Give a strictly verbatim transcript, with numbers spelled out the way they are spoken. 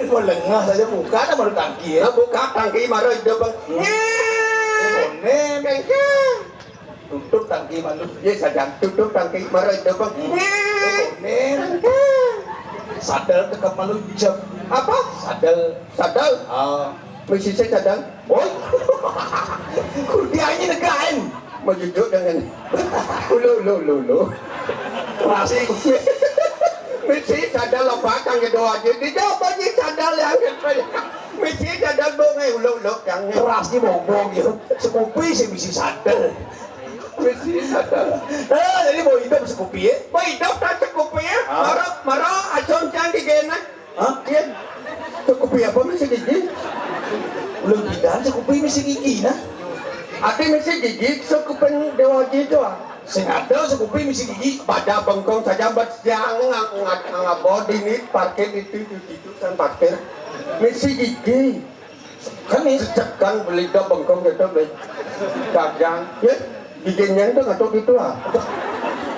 Mau lengah saja buka, ada malu tangki ya. Nah, buka tangki, mara hidup, Bang. Konem. Tutup tangki malu. Ya, saja. Tutup tangki, mara hidup, Bang. Konem. Sadel tekap malu jam. Apa? Sadel. Sadel. Ah. Misi saya sadel. Woi. Kurdianya negain. Mau jujur dengan. Ulu, ulu, ulu, ulu. Masih. Misi sadel apa, kang, ya, doa aja. Dia jawab aja sadel yang gitu. Misi sadel, Bang, eh, ulu, ulu, kang. Keras ni bobong ya. Sekupi sih misi sadel. Misi sadel. Eh, jadi mau hidup sekupi ya? Mau hidup tak sekupi ya? Ah. Mara, mara, acon cang di gena. Hah? Iya. Sekupi apa misi gigi? Belum tidak, sekupi misi gigi nah. Ati misi gigi, sekupin dewa gitu ah. Sing ada sekupi misi gigi. Pada bengkong saja buat siang nggak nggak nggak body nih, parkir itu itu itu kan parkir. Misi gigi. Kan nih. Sejak kan beli do bengkong gitu beli. Dagang. Ya, giginya itu nggak tahu gitu ah.